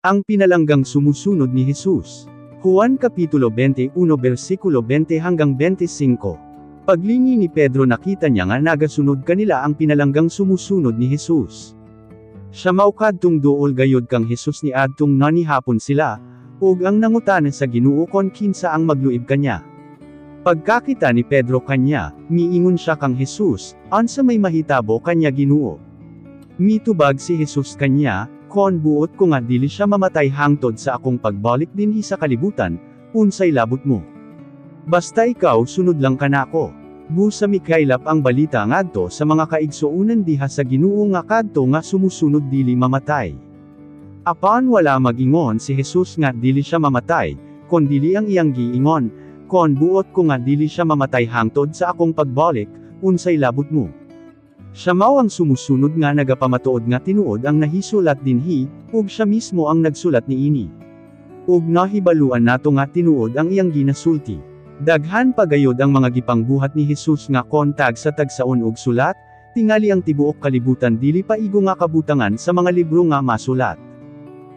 Ang pinalanggang sumusunod ni Jesus. Juan Kapitulo 21 versikulo 20 hanggang 25. Paglingi ni Pedro, nakita niya nga nagasunod kanila ang pinalanggang sumusunod ni Jesus. Siya mao kadtong duol gayod kang Jesus ni adtong nanihapon sila, ug ang nangutana sa Ginoo kon kinsa ang magluib kanya. Pagkakita ni Pedro kanya, miingon siya kang Jesus, "Unsa may mahitabo kanya, Ginoo?" Mitubag si Jesus kanya, "Kon buot ko nga dili siya mamatay hangtod sa akong pagbalik dinhi sa kalibutan, unsay labot mo? Basta ikaw, sunod lang kanako." Busa mikaylap ang balita ngadto sa mga kaigsuonan diha sa Ginoo nga kadto nga sumusunod dili mamatay. Apan wala mag-ingon si Jesus nga dili siya mamatay, kon dili ang iyang giingon, "Kon buot ko nga dili siya mamatay hangtod sa akong pagbalik, unsay labot mo?" Siya mao ang sumusunod nga nagapamatuod nga tinuod ang nahisulat dinhi, ug siya mismo ang nagsulat niini. Ug nahibaluan nato nga tinuod ang iyang ginasulti. Daghan pa gayod ang mga gipangbuhat ni Jesus nga kon tagsa tagsaon og sulat, tingali ang tibuok kalibutan dili pa igo nga kabutangan sa mga libro nga masulat.